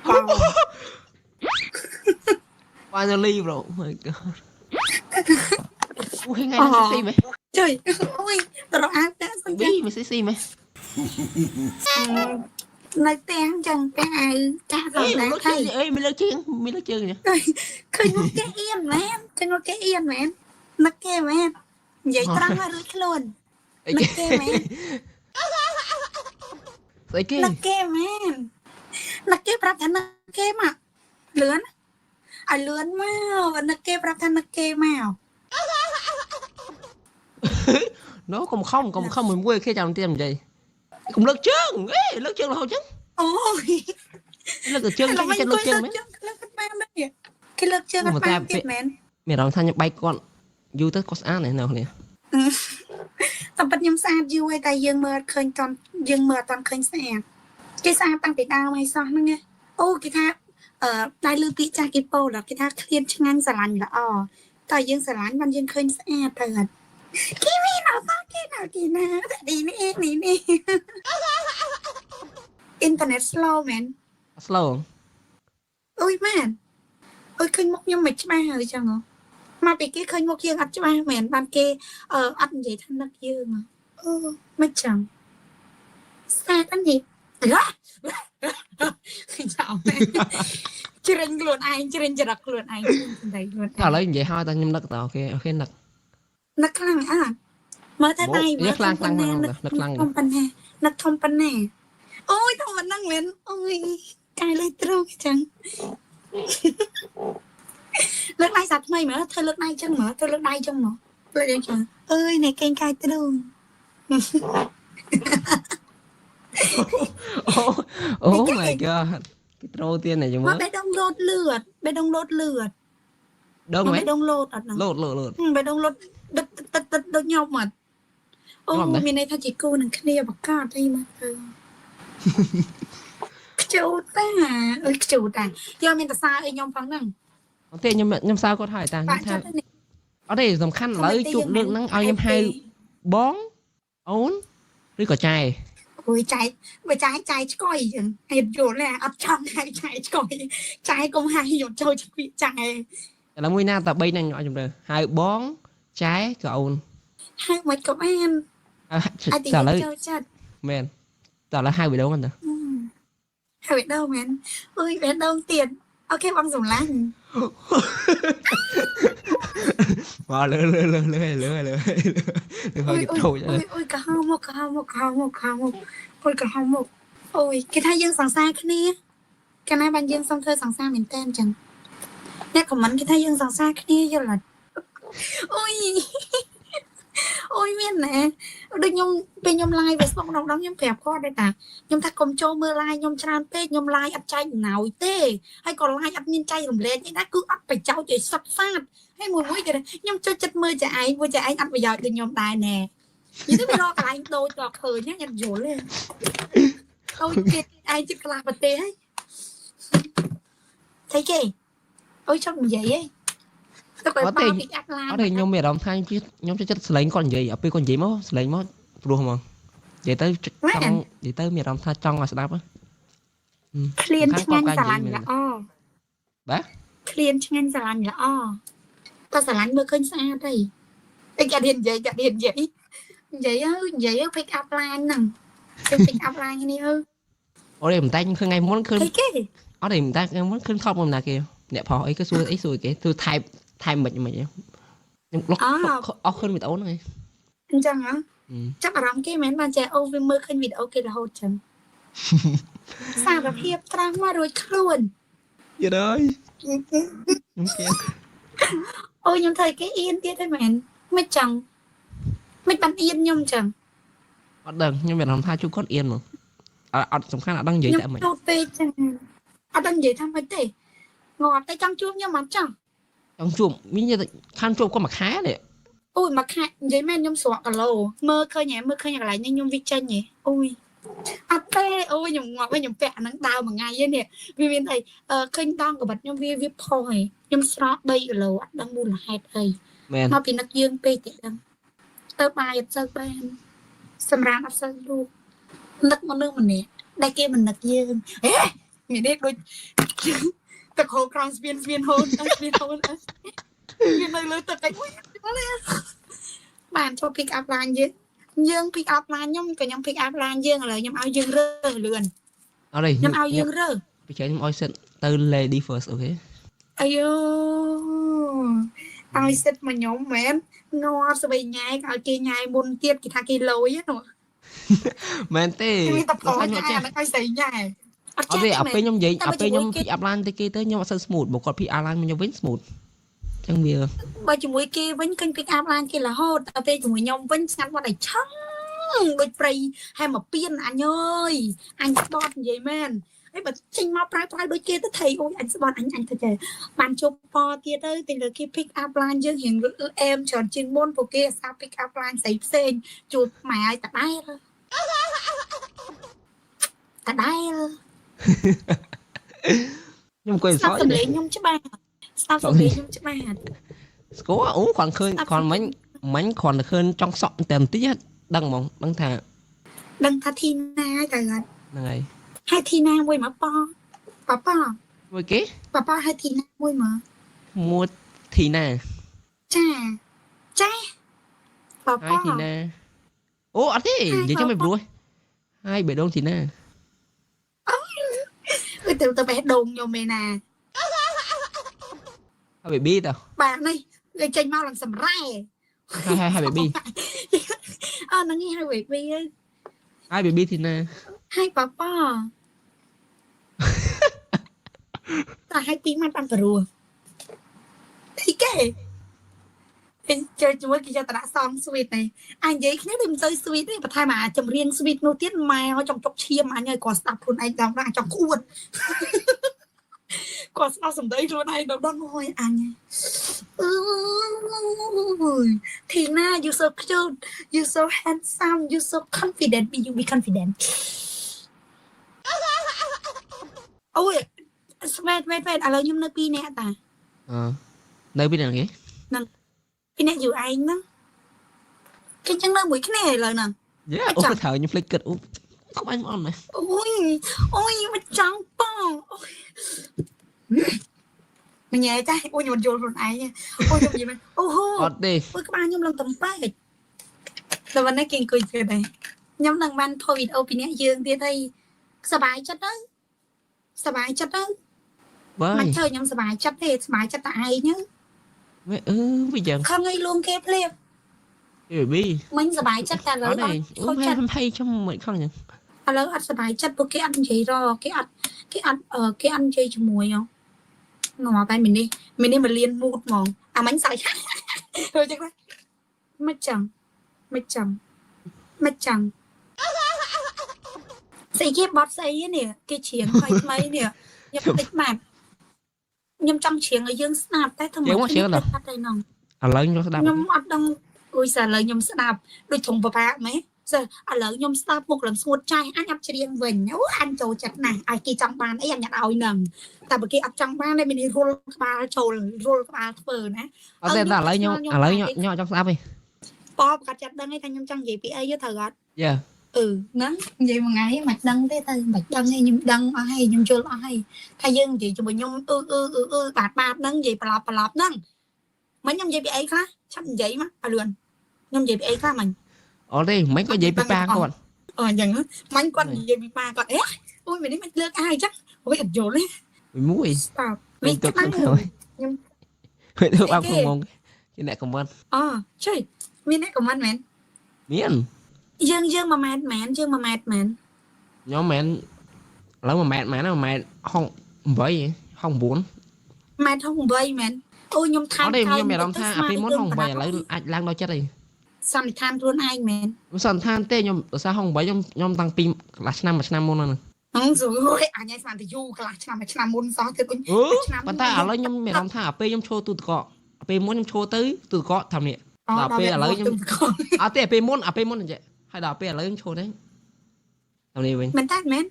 បង Finally, bro. Oh my god. អូថ្ងៃនេះស៊ីមែន ជួយអូយត្រអាវតាក់សិន វី ចា មិនស៊ីស៊ីមែន នៅផ្ទះចឹងផ្ទះអាវចាក់ អេ សម្រាប់ លើកជើងអេមិនលើកជើងមិនលើកជើង ឃើញមុខគេអៀនមែនឃើញមុខគេអៀនមែននឹកគេមែននិយាយត្រង់ឲ្យរួចខ្លួន អី នឹកគេមែន ស្អីគេ នឹកគេមែននឹកគេប្រាប់ថានឹកគេមកលឿនឲ្យលឿនមកនឹកគេប្រាប់ថានឹកគេមក ណូកុំខំកុំខំមួយមួយគេចាំទៀតនិយាយកុំលើកជើងអេលើកជើងរហូតចឹង អូយ លើកតែជើងចឹងចិត្តលើកជើងមែន លើកអត់បានទេគេលើកជើងអត់បានទៀតមែន មានអារម្មណ៍ថាខ្ញុំបែកគាត់យូរទៅគាត់ស្អាតណាស់នៅគ្នា តែប៉ិតខ្ញុំស្អាតយូរហើយតែយើងមើលអត់ឃើញតន់យើងមើលអត់តន់ឃើញស្អាតគេស្អាតតាំងពីដើមហើយសោះហ្នឹងណាអូគេថាអឺដៃលើពាក្យចាស់គេពោលគេថាឃ្លានឆ្ងាញ់ស្រឡាញ់ល្អតែយើងស្រឡាញ់បានយើងឃើញស្អាតទៅអត់គេមានអត់គេណាគេណានេះនេះនេះនេះអ៊ីនធឺណិត slow មែន slow អូយមែនអូយឃើញមុខខ្ញុំមិនច្បាស់ហើយចឹងហ៎មកពីគេឃើញមុខយើងអត់ច្បាស់មែនបានគេអឺអត់និយាយថានឹកយើងហ៎អូមិនចឹងស្អាតអត់នេះចោលជ្រិញខ្លួនឯងជ្រិញចរិតខ្លួនឯងជ្រិញសម្ដីខ្លួនឯ តែឥឡូវនិយាយហើយតែខ្ញុំនឹកតអូខេអូខេនឹក ងនឹកខ្លាំងអត់មើលតែដៃ នេះខ្លាំងខ្លាំងខ្លាំងនឹកខ្លាំង ធំប៉ុណ្ណានឹកធំប៉ុណ្ណាអូយធំប៉ុណ្ណឹងមែនអូយកាយលើទ្រូងចឹងលើកដៃសាថ្មីមើលធ្វើលើកដៃចឹងមើលធ្វើលើកដៃចឹងមើលលើកដៃចឹងអើយនេះកេងកាយទ្រូង អូអូ my god គេត្រូទៀតណាយមើល មកបេះដូងលោតលឿតបេះដូងលោតលឿត ដឹងមែន មកបេះដូងលោតអត់ហ្នឹង លោតលោតលោត បេះដូងលោតដឹកទឹកទឹកដូចញប់អត់អូ ញប់ណាស់ មានន័យថាជាគូនឹងគ្នាប្រកាសអីមកទៅខ្ជូតតាអើយខ្ជូតតាយកមានតសាអីខ្ញុំផងហ្នឹង អត់ទេខ្ញុំខ្ញុំសើគាត់ហើយតាខ្ញុំ បាក់ ថា ចិត្តនេះ អត់ទេសំខាន់ឥឡូវជួបលើកហ្នឹងឲ្យខ្ញុំហៅបងអូនឬក៏ចែ អូយចែកបើចែកចែកឆ្កុយចឹងហេតុយល់ទេអត់ចង់ហៅចែកឆ្កុយចែកកុំហៅយកចូលជាពាក្យចែក ឥឡូវមួយណាតែ3ហ្នឹងខ្ញុំឲ្យជំរឿហៅបងចែក៏អូន ហៅមិនក៏បាន ហៅ ឲ្យទី តែឥឡូវ ចូលចិត្ត មែនតែឥឡូវហៅវីដេអូហ្នឹងតើ ហៅបេះដូងមែនអុយបេះដូងទៀតអូខេបងសម្លាញ់ មកលើលើលើលើលើលើលើ អូយ គេត្រូ អូយអូយក្រហមមកក្រហមមកក្រហមមកក្រហមមកអូយក្រហមមកអូយគេថាយើងសង្សារគ្នាកាលណាបានយើងសុំធ្វើសង្សារមែនតើអញ្ចឹងអ្នកខមមិនគេថាយើងសង្សារគ្នាយល់អត់អូយអូយមានណែដូចខ្ញុំពេលខ្ញុំ live Facebook ម្ដងៗខ្ញុំប្រាប់គាត់ដែរតាខ្ញុំថាកុំចូលមើល live ខ្ញុំច្រើនពេកខ្ញុំ live អត់ចែកអំណោយទេហើយក៏ live អត់មានចែករំលែកទេណាគឺអត់ប្រយោជន៍ឲ្យសុទ្ធសាធហើយមួយមួយគេថាខ្ញុំចូលចិត្តមើលចាឯងព្រោះចាឯងអត់ប្រយោជន៍ដូចខ្ញុំដែរណែ និយាយទៅវារកកន្លែងដូចតឃើញណាខ្ញុំយល់ទេអូយគេឯងចិត្តខ្លះប្រទេសហើយស្អីគេអូយចង់និយាយហីទៅគាត់ប៉ាពីអាប់ឡាន អត់ទេខ្ញុំមានអារម្មណ៍ថាខ្ញុំចូលចិត្តសលេងគាត់និយាយដល់ពេលគាត់និយាយមកសលេងមកព្រោះហ្មងនិយាយទៅចង់និយាយទៅមានអារម្មណ៍ថាចង់ឲ្យស្ដាប់ ឃ្លានឆ្ងាញ់ស្រឡាញ់ល្អ បាទ ឃ្លានឆ្ងាញ់ស្រឡាញ់ល្អតែស្រឡាញ់មើលឃើញស្អាតហីអីគេរៀននិយាយគេរៀននិយាយនិយាយអើយនិយាយអើ pick up line ហ្នឹងគេ pick up line គ្នាអើ អូទេមិនតែខ្ញុំឃើញថ្ងៃមុនឃើញ អីគេ អត់ទេមិនតែថ្ងៃមុនឃើញថប់មកណាគេអ្នកផុសអីគេសួរអីសួរគេសួរ type type មិនមិនខ្ញុំលុកអស់ឃើញវីដេអូហ្នឹងឯង អញ្ចឹងហ៎ ចាប់អារម្មណ៍គេមែនបានចេះអូវាមើលឃើញវីដេអូគេរហូតចឹង សារភាពត្រង់មករួចខ្លួន យល់ហើយខ្ញុំគេ អូយខ្ញុំធ្វើឲ្យគេអៀនទៀតហើយមែនមិនចឹងមិនបានអៀនខ្ញុំចឹង អត់ដឹងខ្ញុំមានអារម្មណ៍ថាជួបគាត់អៀនហ្មងអត់សំខាន់អត់ដឹងនិយាយ ខ្ញុំ តែមិន ទូពេកចឹងអត់ដឹងនិយាយថាម៉េចទេងាប់តែចង់ជួបខ្ញុំអត់ចង់ ចង់ជួបមានខានជួបគាត់មួយខែនេះ អូយមួយខែនិយាយមែនខ្ញុំស្រក់គីឡូមើលឃើញហ៎មើលឃើញកន្លែងនេះខ្ញុំវាចេញហ៎អូយអត់ទេអូយខ្ញុំងាប់ហើយខ្ញុំពាក់អាហ្នឹងដើរមួយថ្ងៃហ្នឹងនេះវាមានអីអឺឃើញដងកបិតខ្ញុំវាវាផុសហ៎ខ្ញុំស្រក់3គីឡូអត់ដឹងមូលហេតុអី មែន មកពីនឹកយើងពេកទេដឹងទៅបាយអត់សូវបានសម្រាប់អត់សូវលូកនឹកមនុស្សម្នាក់ ដែលគេមិននឹកយើងហេមាននេះដូចទឹកហូរក្រោមស្ពានស្ពានហូរស្ពានហូរវានៅលើទឹកអីបានចូល pick up line យើងយើង pick up line ខ្ញុំក៏ខ្ញុំ pick up line យើងឥឡូវខ្ញុំឲ្យយើងរើសលឿន អត់ទេ ខ្ញុំឲ្យយើងរើស ពីច្រើនខ្ញុំឲ្យសិតទៅ lady first, okay? អាយូឲ្យសិតមកខ្ញុំមែនងត់ស្បៃញ៉ែឲ្យគេញ៉ែមុនទៀតគេថាគេលយហ្នឹង មែនទេ គេតែផលញ៉ែឲ្យស្រីញ៉ែអត់ អត់ ចេះ ទេអាពេលខ្ញុំនិយាយ តែ អាពេលខ្ញុំ ជាមួយគេ pick up line ទៅគេទៅខ្ញុំអត់សូវ smooth បើគាត់ pick up line មកខ្ញុំវិញ smooth អញ្ចឹងវា បើជាមួយគេវិញឃើញ pick up line គេរហូតតែពេលជាមួយខ្ញុំវិញស្ងាត់បាត់ឲ្យឆឹងដូចព្រៃហើយមកពៀនអញអើយអញស្បត់និយាយមែនហើយបើចេញមកប្រៅប្រៅដូចគេទៅថៃអូយអញស្បត់អញអញទៅចេះបានជប់ពទៀតទៅតែលើគេ pick up line យើងរៀងអែមច្រើនជាងមុនពួកគេអាសា pick up line ស្អីផ្សេងជួបម៉ែឲ្យតដែលតដែល ខ្ញុំអង្គុយ ស្ដាប់ សើច សំឡេងខ្ញុំច្បាស់ស្ដាប់សំឡេងខ្ញុំច្បាស់ ស្គាល់អូគ្រាន់ឃើញ ស្ដាប់ គ្រាន់មិញមិញគ្រាន់តែឃើញចង់សក់តែបន្តិចដឹងហ្មងដឹងថា ដឹងថាធីណាទៅអត់ ហ្នឹងហើយ ហើយធីណាមួយមកប៉ប៉ប៉ មួយគេ ប៉ប៉ហើយធីណាមួយមក មួយធីណា ចាចាប៉ ហើយ ប៉ ធីណាអូអត់ទេនិយាយចឹងមិនព្រោះហើយបេះដូងធីណា អឺទៅទៅបេះដូងខ្ញុំឯណា ហើយ baby តើ បាទនេះវាចេញមកឡើងសម្រែ ហើយហើយហើយ baby អើហ្នឹងឯងហើយ baby ហើយ baby ធីណា ហើយប៉ប៉តែឲ្យពីរម៉ាត់បានព្រោះទីគេឯងចូលជាមួយគេយកតដាក់សង sweet នេះអញនិយាយគ្នាដូចមិនសូវ sweet ទេបន្ថែមអាចម្រៀង sweet នោះទៀតម៉ែឲ្យចង់ចុកឈាមអញឲ្យគាត់ស្ដាប់ខ្លួនឯងដល់ដល់ចង់ក្អួតគាត់ស្ដាប់សម្ដីខ្លួនឯងដល់ដល់អូយអញអឺយធីណា you so cute, you so handsome, you so confident, be you be confident. អូយស្វែតវែតវែតឥឡូវខ្ញុំនៅពីរនាក់តា អឺនៅពីណាគេ ពីរនាក់យូរឯងហ្នឹងគេចឹងនៅមួយគ្នាឥឡូវហ្នឹង យ៉ាអូត្រូវខ្ញុំភ្លេចគិតអូក្បាញ់មកអត់ណា អូយអូយមកចង់បងអូយមញ៉ែចាអូយខ្ញុំមិនយល់ខ្លួនឯងអូយខ្ញុំនិយាយមែនអូហូ អត់ទេ អូយក្បាលខ្ញុំឡើងតំបែកតែวันនេះគេអង្គុយជឿដែរខ្ញុំនឹងបានថតវីដេអូពីអ្នកយើងទៀតហើយសប្បាយចិត្តទៅសប្បាយចិត្តទៅ បើ មិនធ្វើខ្ញុំសប្បាយចិត្តទេសប្បាយចិត្តតែឯងហ្នឹង វាអឺវាយ៉ាង ខឹងឲ្យលួងគេភ្លាម baby មិញសប្បាយចិត្តតែឥឡូ អត់ទេ វអត់ អូ ខូចចិត្ត ហេខ្ញុំមិនខឹងចឹង ឥឡូវអត់សប្បាយចិត្តពួកគេអត់និយាយរកគេអត់គេអត់គេអត់និយាយជាមួយហ៎ងំតែមីនេះមីនេះមកលៀនមូតហ្មងអាមិញសើច ដូចចឹងមិនចឹងមិនចឹងមិនចឹងស្អីគេបត់ស្អីនេះគេច្រៀងថ្មីថ្មីនេះខ្ញុំតិចម៉ាត់ខ្ញុំចង់ច្រៀងឲ្យយើងស្ដាប់តែធ្វើម៉េចអត់ទេនង ឥឡូវខ្ញុំស្ដាប់ ខ្ញុំអត់ដឹងអ៊ុយសាឥឡូវខ្ញុំស្ដាប់ដូចធំបបាក់ម៉េះសើឥឡូវខ្ញុំស្ដាប់មុខឡើងស្ងួតចាស់អញអត់ច្រៀងវិញអូអញចូលចិត្តណាស់ឲ្យគេចង់បានអីអញអត់ឲ្យនឹងតែបើគេអត់ចង់បានទេមាននេះរុលក្បាលចូលរុលក្បាលធ្វើណា អត់ទេតែឥឡូវខ្ញុំឥឡូវខ្ញុំខ្ញុំអត់ចង់ស្ដាប់ទេ បបគាត់ចាត់ដឹងឯងថាខ្ញុំចង់និយាយពីអីទៅត្រូវអត់ យ៉ា អឺហ្នឹងនិយាយមួយថ្ងៃមិនដឹងទេទៅមិនដឹងទេខ្ញុំដឹងអស់ហើយខ្ញុំយល់អស់ហើយថាយើងនិយាយជាមួយខ្ញុំអឺអឺអឺអឺបាទបាទហ្នឹងនិយាយប្រឡប់ប្រឡប់ហ្នឹងមិញខ្ញុំនិយាយពីអីខ្លះឆាប់និយាយមកឲ្យលឿនខ្ញុំនិយាយពីអីខ្លះមិញ អត់ទេមិនក៏និយាយពីប៉ាគាត់ អូអញ្ចឹងមិញគាត់និយាយពីប៉ាគាត់អេអូយមិននេះមិនលើកអាយអញ្ចឹងអូយអត់យល់ទេ មួយ ស្តាប់វា ទៅ ក្តៅ ខ្ញុំ ខ្ញុំ ទៅអាប់ក្នុងគេអ្នកខមមិន អូជួយមានអ្នកខមមិនមែន មាន យើងយើង1ម៉ែត្រមែនយើង1ម៉ែត្រមែន ខ្ញុំមែនឥឡូវ1ម៉ែត្រមែន1ម៉ែត្រហុង8ហុង9 ម៉ែត្រ68មែនអូខ្ញុំថែម អត់ទេខ្ញុំមានអារម្មណ៍ថាអាពីមុនហុង8ឥឡូវអាចឡើងដល់ចិត្តអី សន្និដ្ឋានខ្លួនឯងមែន មិនសន្និដ្ឋានទេខ្ញុំដោយសារហុង8ខ្ញុំខ្ញុំតាំងពីកន្លះឆ្នាំមួយឆ្នាំមុនហ្នឹង ហងស្រួយអញឯងស្មានតែយូរកន្លះឆ្នាំមួយឆ្នាំមុនសោះទៀតអុញឆ្នាំ ប៉ុន្តែឥឡូវខ្ញុំមានអារម្មណ៍ថាអាពេលខ្ញុំឈរទូទឹកកកអាពេលមុនខ្ញុំឈរទៅទូទឹកកកថានេះដល់ពេលឥឡូវខ្ញុំអត់ទេអាពេលមុនអាពេលមុនអញ្ចឹងហើយដល់ពេលឥឡូវខ្ញុំឈរទៅតាមនេះវិញ មែនតើមែន